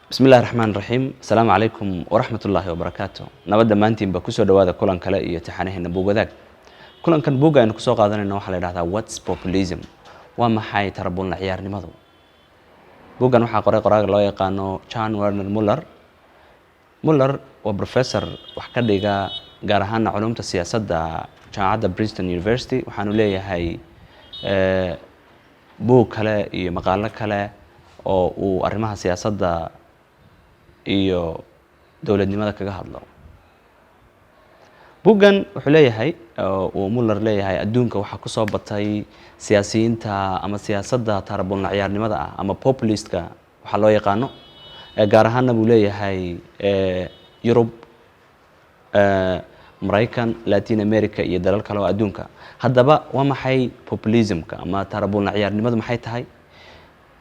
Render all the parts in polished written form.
Bismi illahi raxmaan raxiim. Asalaamu calaykum waraxmat ullaahi wabarakaatu. Nabad dhammaantiinba, kusoo dhawaada kulan kale iyo taxanaheena Buug Wadaag. Kulankan buugga aynu kusoo qaadanayno waxaa la yidhahdaa "What's Populism?", waa maxay tarabuulna ciyaarnimadu? Buuggan waxaa qoray qoraaga loo yaqaano Jan Werner Muller. Muller waa professor wax ka dhiga, gaar ahaana culumta siyaasadda, jaamacadda Princeton University. Waxaanu leeyahay buug kale iyo maqaalo kale oo uu arrimaha siyaasadda iyo dowladnimada kaga hadlo. Buuggan wuxuu leeyahay, uu Muller leeyahay, adduunka waxaa kusoo batay siyaasiyiinta ama siyaasadda taarabulna ciyaarnimada ah ama populistka waxaa loo yaqaano, gaar ahaana buu leeyahay Yurub, Maraykan, Latin America iyo dalal kale oo adduunka. Haddaba waa maxay populismka ama taarabulna ciyaarnimadu? Maxay tahay?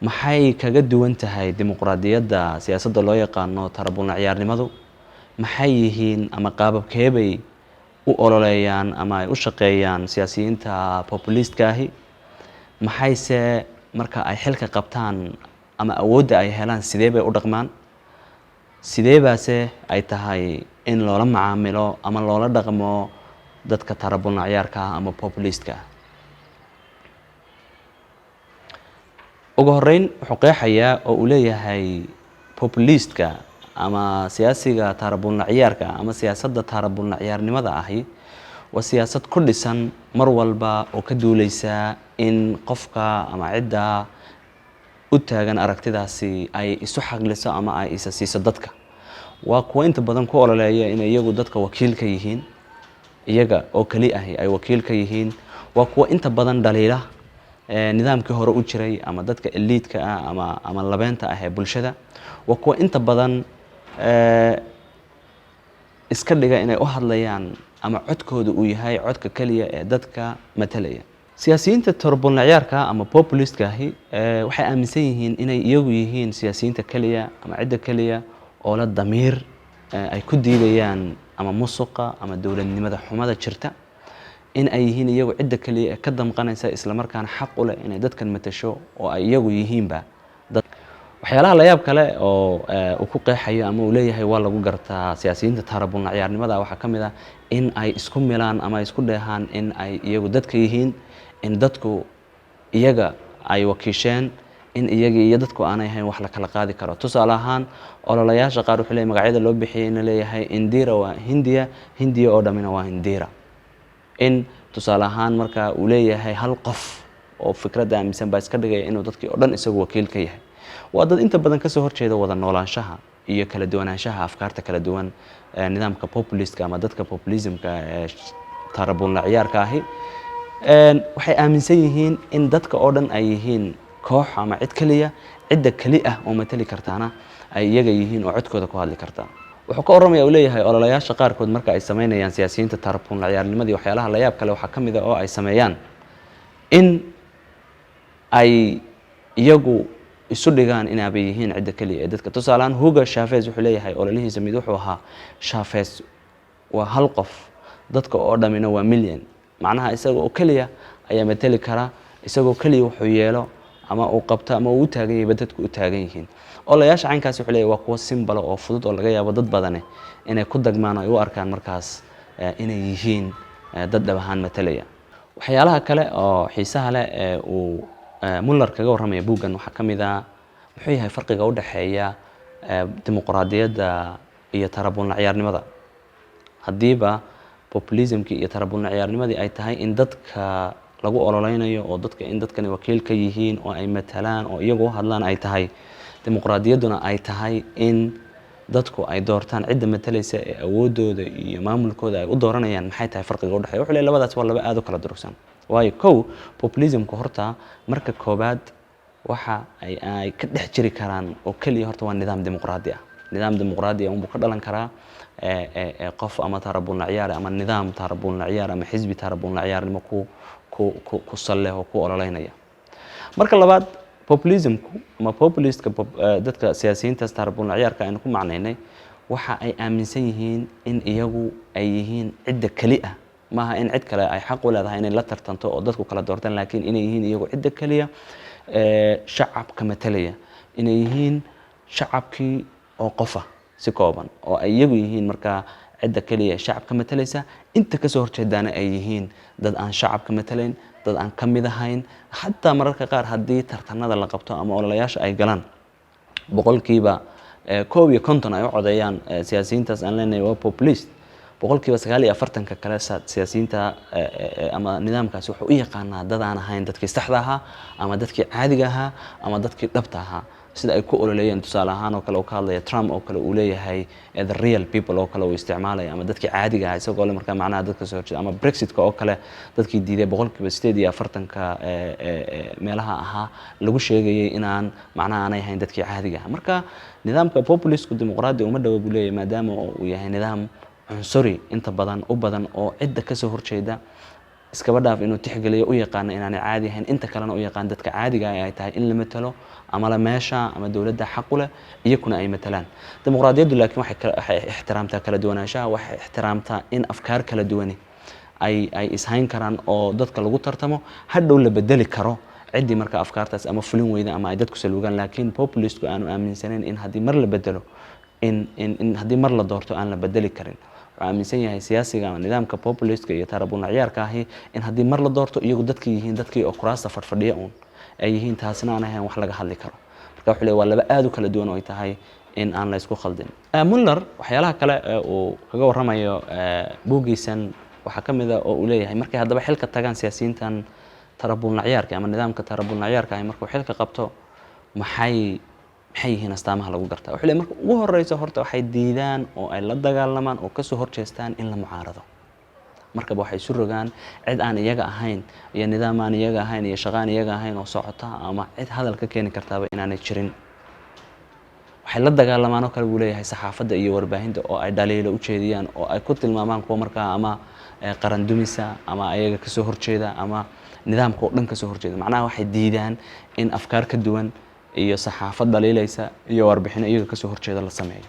Maxay kaga duwan tahay dimuqraadiyadda siyaasadda loo yaqaano taarabulna ciyaarnimadu? Maxay yihiin ama qaababkeebay u ololeeyaan ama ay u shaqeeyaan siyaasiyiinta populistka ahi? Maxayse marka ay xilka qabtaan ama awoodda ay helaan, sidee bay u dhaqmaan? Sidee baase ay tahay in loola macaamilo ama loola dhaqmo dadka taarabulna ciyaarka ah ama populistka ah? Ugu horeyn wuxuu qeexayaa oo uu leeyahay, populistka ama siyaasiga taarabulna ciyaarka ama siyaasadda taarabulna ciyaarnimada ahi waa siyaasad ku dhisan mar walba oo ka duuleysa in qofka ama cidda u taagan aragtidaasi ay isu xaqliso ama ay isa siiso dadka. Waa kuwa inta badan ku ololeeya inay iyagu dadka wakiil ka yihiin, iyaga oo keli ahi ay wakiil ka yihiin. Waa kuwa inta badan dhaliila nidaamkii hore u jiray ama dadka eliitka ah ama labeenta ah ee bulshada. Waa kuwa inta badan iska dhiga inay u hadlayaan ama codkooda uu yahay codka keliya ee dadka matalaya. Siyaasiyiinta torbulna ciyaarka ama populistka ahi waxay aaminsan yihiin inay iyagu yihiin siyaasiyiinta keliya ama cidda keliya oo la damiir ay ku diidayaan ama musuqa ama dowladnimada xumada jirta, in ay yihiin iyagu cidda keliya ee ka damqanaysa, islamarkaana xaq u leh inay dadkan matasho, oo ay iyagu yihiinba dad. Waxyaalaha la yaab kale oo uu ku qeexayo ama uu leeyahay waa lagu gartaa siyaasiyiinta taarabulna ciyaarnimada waxaa ka mid ah in ay isku milaan ama ay isku dheehaan in ay iyagu dadka yihiin, in dadku iyaga ay wakiisheen, in iyagii iyo dadku aanay ahayn wax la kala qaadi karo. Tusaale ahaan, ololayaasha qaar wuxuu leeyahay magacyada loo bixiyay in la leeyahay "Indira waa Hindiya, Hindiya oo dhammina waa Indira". In tusaale ahaan marka uu leeyahay hal qof oo fikradda aaminsan baa iska dhigaya inuu dadkii oo dhan isagu wakiil ka yahay. Waa dad inta badan kasoo horjeeda wada noolaanshaha iyo kala duwanaanshaha afkaarta kala duwan. Nidaamka populistka ama dadka populismka ee taarabulna ciyaarka ahi waxay aaminsan yihiin in dadka oo dhan ay yihiin koox ama cid keliya, cidda keli ah oo matali kartaana ay iyaga yihiin oo codkooda ku hadli kartaa. Wuxuu ka warramaya, uu leeyahay, ololayaasha qaarkood marka ay sameynayaan siyaasiyiinta taarabulna ciyaarnimadii, waxyaalaha la yaab kale waxaa ka mid a oo ay sameeyaan in ay iyagu isu dhigaan inaabay yihiin cidda keliya ee dadka. Tusaale ahaan, Hugo Chavez wuxuu leeyahay ololihiisa mid wuxuu ahaa "Chavez waa hal qof, dadka oo dhamina waa million". Macnaha isaga oo keliya ayaa mateli kara, isagoo keliya wuxuu yeelo ama uu qabto ama uu u taagan yahay ba dadku u taagan yihiin. Ololayaasha caynkaasi, wuxuu leeyahay, waa kuwo simbala oo fudud oo laga yaabo dad badani inay ku dagmaan oo ay u arkaan markaas inay yihiin dad dhab ahaan matalaya. Waxyaalaha kale oo xiisaha leh ee uu Muller kaga warramaya buuggan waxaa ka mid ah muxuu yahay farqiga u dhexeeya dimuqraadiyadda iyo tarabulna ciyaarnimada. Haddiiba populismkii iyo tarabulna ciyaarnimadii ay tahay in dadka lagu ololeynayo oo dadka in dadkani wakiil ka yihiin oo ay matalaan oo iyagu u hadlaan ay tahay, dimuqraadiyadduna ay tahay in dadku ay doortaan cidda matalaysa ee awoodooda iyo maamulkooda ay u dooranayaan, maxay tahay farqiga u dhexeeya? Wuxuu leeyahay labadaas waa laba aad u kala durugsan. Waayo, kow, populismku horta marka koobaad waxa ay ka dhex jiri karaan oo keliya horta waa nidaam dimuqraadi ah. Nidaam dimuqraadi ah unbuu ka dhalan karaa qof ama taarabulna ciyaar ama nidaam taarabulna ciyaar ama xisbi taarabulna ciyaarnimo ku salleh oo ku ololeynaya. Marka labaad, populismku ama populistka, dadka siyaasiyiintaas taarabulna ciyaarka aynu ku macnaynay, waxa ay aaminsan yihiin in iyagu ay yihiin cidda keli ah. Maaha in cid kale ay xaq u leedahay inay la tartanto oo dadku kala doortaan, laakiin inay yihiin iyagu cidda keliya ee shacabka matalaya, inay yihiin shacabkii. oo qofa si kooban, oo ay iyagu yihiin markaa cidda keliya ee shacabka matalaysa, inta kasoo horjeedaana ay yihiin dad aan shacabka matalayn, dad aan ka mid ahayn. Xataa mararka qaar haddii tartanada la qabto ama ololayaasha ay galaan, 51% ay u codeeyaan siyaasiyiintaas aan leenahay waa populist, 49%-ka kale siyaasiyiinta ama nidaamkaasi wuxuu u yaqaanaa dad aan ahayn dadkii saxda ahaa ama dadkii caadiga ahaa ama dadkii dhabta ahaa, sida ay ku ololeeyeen. Tusaale ahaan oo kale uu ka hadlaya Trump oo kale, uu leeyahay "the real people" oo kale uu isticmaalaya, ama dadkii caadiga ahaa, isagoo le markaa macnaha dadka soo horjeeda, ama Brexitka oo kale, dadkii diiday 48%-ka meelaha ahaa lagu sheegayay inaan macnaha aanay ahayn dadkii caadiga ahaa. Marka nidaamka populistku dimuqraadi uma dhowa, buu leeyahay, maadaama uu yahay nidaam cunsuri inta badan u badan, oo cidda kasoo horjeeda iskaba dhaaf inuu tixgeliyo, u yaqaano inaanay caadi ahayn, inta kalena u yaqaan dadka caadiga ah ay tahay in la matalo ama la meesha ama dowladda xaq u leh iyakuna ay matalaan. Dimuqraadiyaddu laakiin waxay ixtiraamtaa kala duwanaanshaha, waxay ixtiraamtaa in afkaar kala duwani ay ishayn karaan oo dadka lagu tartamo, hadhow la bedeli karo ciddii marka afkaartaas ama fulin weyda ama ay dadku saluugaan. Laakiin populistku aanu aaminsanayn in haddii mar la bedelo, in haddii mar la doorto aan la bedeli karin. Wuxuu aaminsan yahay siyaasiga ama nidaamka populistka iyo taarabuna ciyaarka ahi in haddii mar la doorto iyagu dadka yihiin dadkii oo kuraasta fadhfadhiya uun ay yihiin, taasina aan ahayn wax laga hadli karo. Marka wuxuu leeyahay waa laba aad u kala duwan oo ay tahay in aan la isku khaldin. Muller waxyaalaha kale ee uu kaga warramayo buuggiisan waxaa ka mid a oo uu leeyahay, markay haddaba xilka tagaan siyaasiyiintan tarabulna ciyaarka ama nidaamka tarabulna ciyaarka ahi markuu xilka qabto, maxay yihiin astaamaha lagu gartaa? Wuxuu leeyahay, marka ugu horeysa horta waxay diidaan oo ay la dagaalamaan oo kasoo horjeestaan in la mucaarado. Markaba waxay isu rogaan cid aan iyaga ahayn iyo nidaam aan iyaga ahayn iyo shaqo aan iyaga ahayn oo socota ama cid hadal ka keeni kartaaba inaanay jirin. Waxay la dagaalamaan oo kale, buu leeyahay, saxaafadda iyo warbaahinta oo ay dhaliilo u jeediyaan oo ay ku tilmaamaan kuwa markaa ama qaran dumisa ama ayaga kasoo horjeeda ama nidaamka oo dhan kasoo horjeeda. Macnaha waxay diidaan in afkaar ka duwan iyo saxaafad dhaliilaysa iyo warbixino iyaga kasoo horjeeda la sameeyo.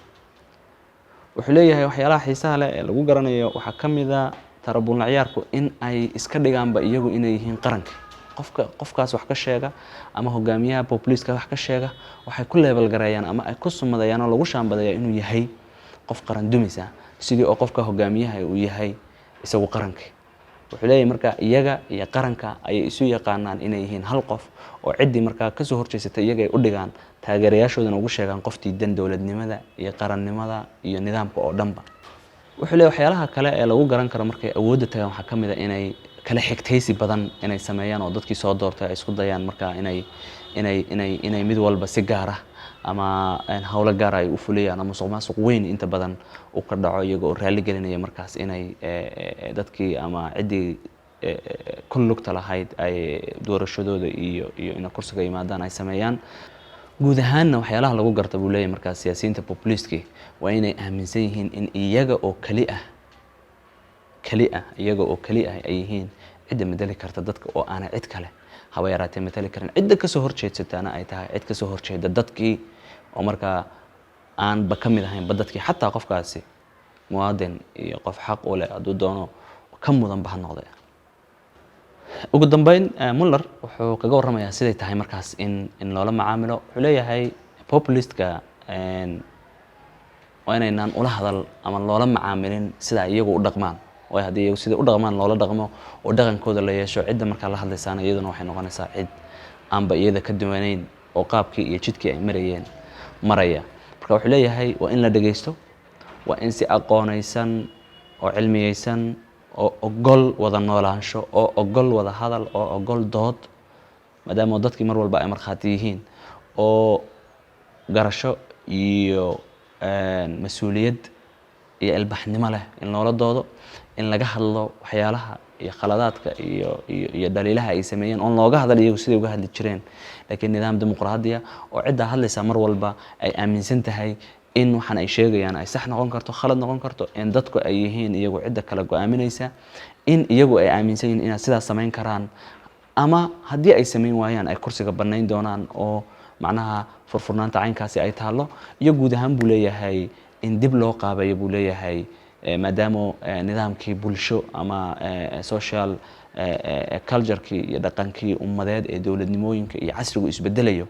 Wuxuu leeyahay waxyaalaha xiisaha leh ee lagu garanayo waxaa ka mid a tarabulna ciyaarku in ay iska dhigaanba iyagu inay yihiin qaranka. Qofka qofkaas wax ka sheega ama hogaamiyaha populistka wax ka sheega waxay ku label gareeyaan ama ay ku sumadayaan oo lagu shaambadeeya inuu yahay qof qaran dumisa, sidii oo qofka hogaamiyaha uu yahay isagu qaranka. Wuxuu leeyahay marka iyaga iyo qaranka ayay isu yaqaanaan inay yihiin hal qof, oo ciddii markaa kasoo horjeysatay iyaga ay u dhigaan, taageerayaashoodana ugu sheegaan qof diidan dowladnimada iyo qarannimada iyo nidaamka oo dhanba. Wuxuu leeyahay waxyaalaha kale ee lagu garan karo markay awoodda tagaan waxaa ka mid a inay kala xigtaysi badan inay sameeyaan, oo dadkii soo doortay ay isku dayaan markaa inay mid walba si gaar ah ama howlo gaar ay u fuliyaan, ama musuq maasuq weyn inta badan uu ka dhaco, iyaga oo raalli gelinaya markaas inay dadkii ama ciddii ku lugta lahayd ay doorashadooda iyo inay kursiga yimaadaan ay sameeyaan. Guud ahaanna waxyaalaha lagu garta, buu leeyahay, markaas siyaasiyiinta populistki waa inay aaminsan yihiin in iyaga oo keli ah keli ah iyaga oo keli ah ay yihiin cidda matali karta dadka, oo aanay cid kale haba yaraatee matali karin, cidda kasoo horjeedsataana ay tahay cid kasoo horjeeda dadkii oo markaa aanba ka mid ahaynba dadkii, xataa qofkaasi muwaadin iyo qof xaq u leh hadduu doono ka mudanba ha noqde. Ugu dambeyn, Muller wuxuu kaga warramayaa siday tahay markaas in loola macaamilo. Wuxuu leeyahay populistka waa inaynaan ula hadal ama loola macaamilin sida iyagu u dhaqmaan, waayo haddii iyagu sida u dhaqmaan loola dhaqmo oo dhaqankooda la yeesho, cidda markaa la hadlaysaana iyaduna waxay noqonaysaa cid aanba iyada ka duwanayn oo qaabkii iyo jidkii ay marayeen maraya. Marka wuxuu leeyahay waa in la dhegeysto, waa in si aqoonaysan oo cilmiyeysan oo ogol wada noolaansho oo ogol wada hadal oo ogol dood, maadaama dadkii mar walba ay markhaati yihiin, oo garasho iyo mas-uuliyad iyo ilbaxnimo leh in loola doodo, in laga hadlo waxyaalaha iyo khaladaadka iyo dhaliilaha ay sameeyeen, oon looga hadal iyagu siday uga hadli jireen, laakiin nidaam dimuqraadiya oo ciddaa hadlaysaa mar walba ay aaminsan tahay in waxaan ay sheegayaan ay sax noqon karto, khalad noqon karto, in dadku ay yihiin iyagu cidda kala go-aaminaysa, in iyagu ay aaminsan yihiin inaad sidaas samayn karaan, ama haddii ay samayn waayaan ay kursiga bannayn doonaan, oo macnaha furfurnaanta caynkaasi ay taallo. Iyo guud ahaan, buu leeyahay, in dib loo qaabeeyo, buu leeyahay, maadaama nidaamkii bulsho ama social culturekii iyo dhaqankii ummadeed ee dowladnimooyinka iyo casrigu isbedelayo.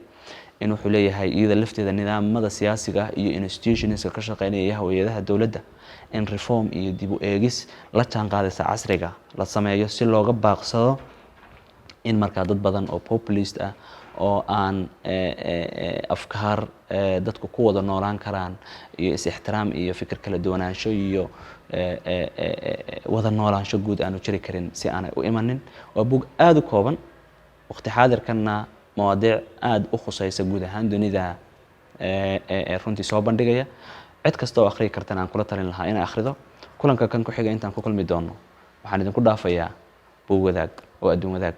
In wuxuu leeyahay iyada lafteeda nidaamada siyaasiga ah iyo institutionska ka shaqeynaya iyo hawiyadaha dowladda in reform iyo dib u eegis la jaan qaadaysa casriga la sameeyo, si looga baaqsado in markaa dad badan oo populist ah oo aan afkaar dadku ku wada noolaan karaan iyo is-ixtiraam iyo fikir kala duwanaansho iyo wada noolaansho guud aanu jiri karin si aanay u imanin. Waa buug aada u kooban, waqti xaadirkanna mawaadiic aada u khusaysa guud ahaan dunida runtii soo bandhigaya. Cid kasta oo akhriyi kartana aan kula talin lahaa inay akhrido. Kulanka kan ku xiga intaan ku kulmi doono, waxaan idinku dhaafayaa buug wadaag oo adduun wadaag.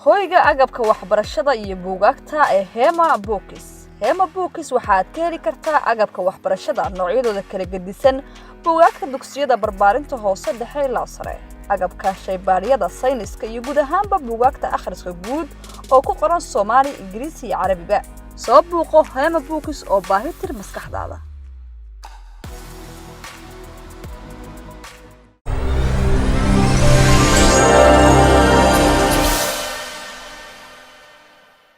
Hoyga agabka waxbarashada iyo buugaagta ee Hema Books. Hema Books waxaad ka heli kartaa agabka waxbarashada noocyadooda kala gedisan, buugaagta dugsiyada barbaarinta hoose, dhexe ilaa sare, agabka shaybaadhyada, sayniska iyo guud ahaanba buugaagta akhriska guud oo ku qoran Soomaali, Ingiriisi iyo Carabiba. Soo buuqo Hema Books oo baahi tir maskaxdaada.